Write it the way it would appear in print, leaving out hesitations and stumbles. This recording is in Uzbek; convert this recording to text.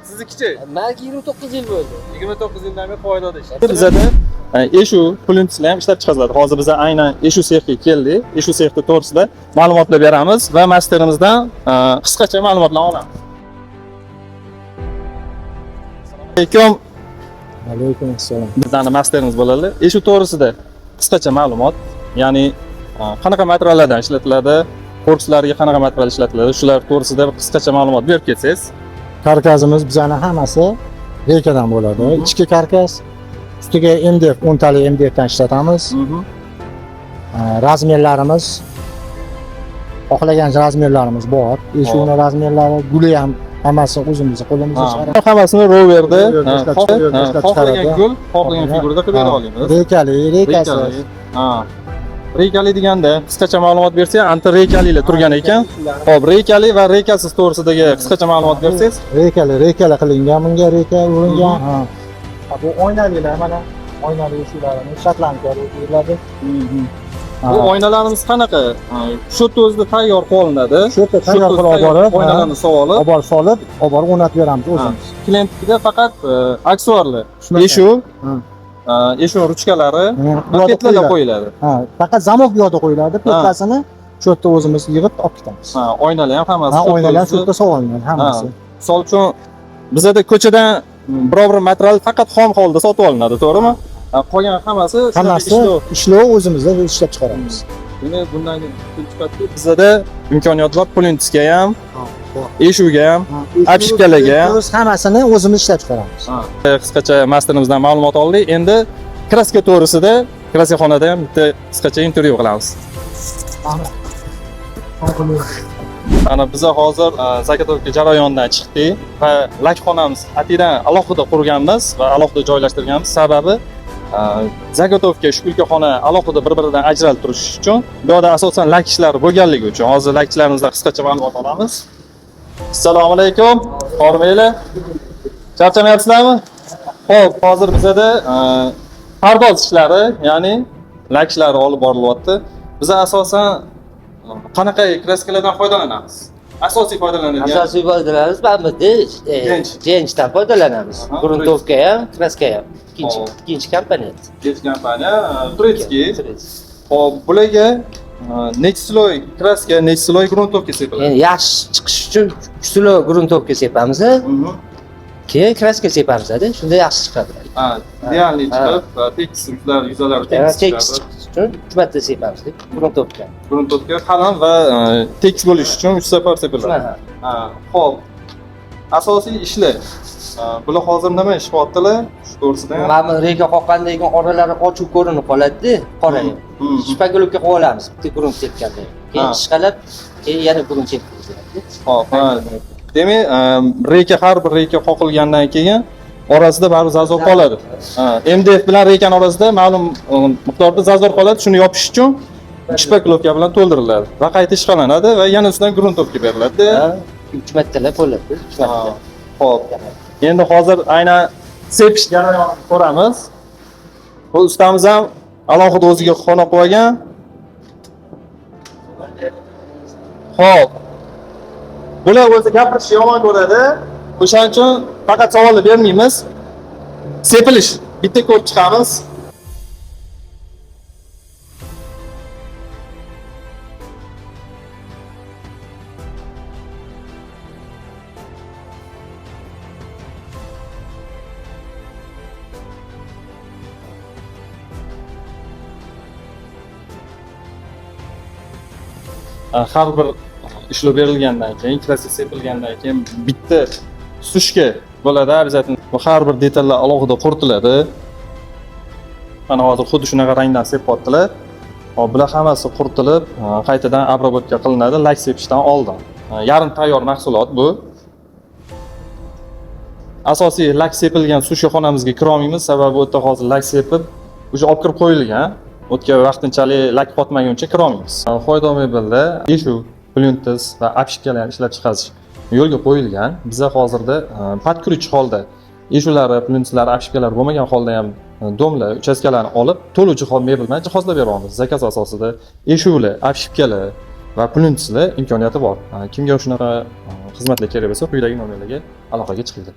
Siznikichi? Maniki 29 yil bo'ldi. 29 yildan beri Foydoda ishlaydi. Bizada eshu plintuslar ham ishlab chiqariladi. Hozir biz aynan eshu sexga keldik. Eshu sexni to'g'risida ma'lumotlar beramiz va masterimizdan qisqacha ma'lumotlar olamiz. Assalomu alaykum. Alaykum assalom. Bizani masterimiz bo'ladi. Eshu to'g'risida qisqacha ma'lumot, ya'ni qanaqa materiallardan ishlatiladi, korpuslarga qanaqa material ishlatiladi, shular to'g'risida bir qisqacha ma'lumot berib ketsangiz. Karkasimiz bizani hammasi reykadan bo'ladi. Ichki karkas, ustiga MDF, 10 tali MDF dan ishlatamiz. Razmerlarimiz xohlagan razmerlarimiz bor. Eshikni razmerlari, guli ham hammasi o'zimizni qo'limizda chiqaramiz. Hammasini roverda Roverda ishlab chiqaradi, ishlab xohlagan chiqaradi. gul, xohlagan figurada qilib bera olamiz. Reykali, reykasi. Reykali. Ha. Reykali deganda qisqacha ma'lumot bersak, anta reykalilar turgan ekan. Xo'p, reykali va reykasiz to'g'risidagi qisqacha ma'lumot bersangiz. Reykali, reykali qilingan bunga, reyka uringan. Ha. Bu oynalilar mana oynali eshiklarimiz shotlanka deyiladi. Bu oynalarimiz qanaqa? Shu yerda o'zida tayyor qilinadi. Shu yerda tayyor qilib olib borib, oynalarni solib, olib borib solib, olib borib o'rnatib beramiz o'zimiz. Klientga faqat aksessuarlar, Shunaqa. eshuv, Ha. eshuv ruchkalari Bu va yoqda petlalar qo'yiladi. qo'yiladi. Ha, faqat zamok bu yoqda qo'yiladi, petlasini shu yerda o'zimiz yig'ib olib ketamiz. Ha, oynalar ham hammasi. Ha, shu yerda oynalar shu o'zida. yerda solingan hammasi. Misol uchun bizada ko'chadan biror bir material faqat xom holda sotib olinadi, to'g'rimi? Ha, qolgan hammasi shunaqa Hammasi ishlov. ishlov o'zimizda ishlab chiqaramiz. Demak, bundan kelib chiqadiki, bizada imkoniyat bor plintusga ham, eshikga ham, Обшивkalarga ham. Biz hammasini o'zimiz ishlab chiqaramiz. Qisqacha masterimizdan ma'lumot oldik. Endi kraska to'g'risida, kraska xonada ham bitta qisqacha intervyu qilamiz. Mana biza hozir zagotovka jarayonidan chiqdik va lakxonamiz atidan alohida qurganmiz va alohida joylashtirganmiz. Sababi zagotovka shpilkaxona alohida bir-biridan ajralib turishi uchun, bu yerda asosan lak ishlari bo'lganligi uchun hozir lakchilarimizdan qisqacha ma'lumot olamiz. Assalomu alaykum. Hormanglar. Charchamayapsizlarmi? Xo'p, hozir bizada pardoz ishlari, ya'ni lak ishlari olib borilyapti. Biza asosan qanaqa kraskalardan foydalanamiz? Asosiy foydalanadigan Asosiy foydalanamiz mana bu Gench. Genchdan foydalanamiz. Aha, Gruntovka ham, kraska ham. Ikkinchi Hop. ikkinchi komponent. Gench kompaniya, турецкий. Турецкий. Xo'p, bularga nechi sloy kraska, nechi sloy gruntovka sepiladi? Endi yaxshi chiqish uchun kuchli gruntovka sepamiz, keyin kraska sepamiz, shunda yaxshi chiqadi. Ha, idealniy chiqib, tekis yuzlar, yuzalari Tekis tekis chiqadi. chiqish uchun 3 marta sepamiz, gruntovka. Gruntovka qalin va tekis bo'lishi uchun 3 safar sepiladi. Ha. Ha, xo'p. Asosiy ishlar. Bular hozir nima ish qilyaptilar? Shu to'g'risida ham. Mana bu reyka qoqqandan keyin oralari ochiq ko'rinib qoladi-da, qorayib. Shpaglovka qo'yib olamiz, bitta grunt sepganda. Keyin ishqalab, keyin yana grunt sepiladi. Xo'p, ha. Demak, reyka har bir reyka qoqilgandan keyin orasida baribir zazor qoladi. Ha, MDF bilan reykani orasida ma'lum miqdorda zazor qoladi. Shuni yopish uchun shpaklovka bilan to'ldiriladi va qayta ishqalanadi va yana ustidan gruntovka beriladi. Ha, 3 martalab bo'ladi, 3 marta. Xo'p. Endi hozir aynan sepish jarayonini ko'ramiz. Bu ustamiz ham alohida o'ziga xona qo'ygan. Xo'p. Bular o'zi gapirishni yomon ko'radi. O'shaning uchun faqat savolni bermaymiz. Sepilish bitta ko'rib chiqamiz. Har bir ishlov berilgandan keyin, kraska sepilgandan keyin bitta sushka bo'ladi обязательно. Bu har bir detallar alohida quritiladi. Mana hozir xuddi shunaqa rangdan sepyaptilar. Hop, bular hammasi quritilib, qaytadan обработка qilinadi lak sepishdan oldin. Yarim tayyor mahsulot bu. Asosiy lak sepilgan sushka xonamizga kira olmaymiz, sababi u yerda hozir lak sepib, o'sha olib kirib qo'yilgan. O'tga vaqtinchalik lak qotmaguncha kira olmaymiz. Foyda mebelda eshuv, plintus va обшивkalarni ishlab chiqarish yo'lga qo'yilgan. Biza hozirda под ключ holda eshuvlari, plintuslari, обшивkalari bo'lmagan holda ham domla, uchastkalarni olib, to'liq jihoz mebel bilan jihozlab beryapmiz. Zakaz asosida eshuvlar, обшивkalar va plintuslar imkoniyati bor. Kimga shunaqa xizmatlar kerak bo'lsa, quyidagi nomerlarga aloqaga chiqinglar.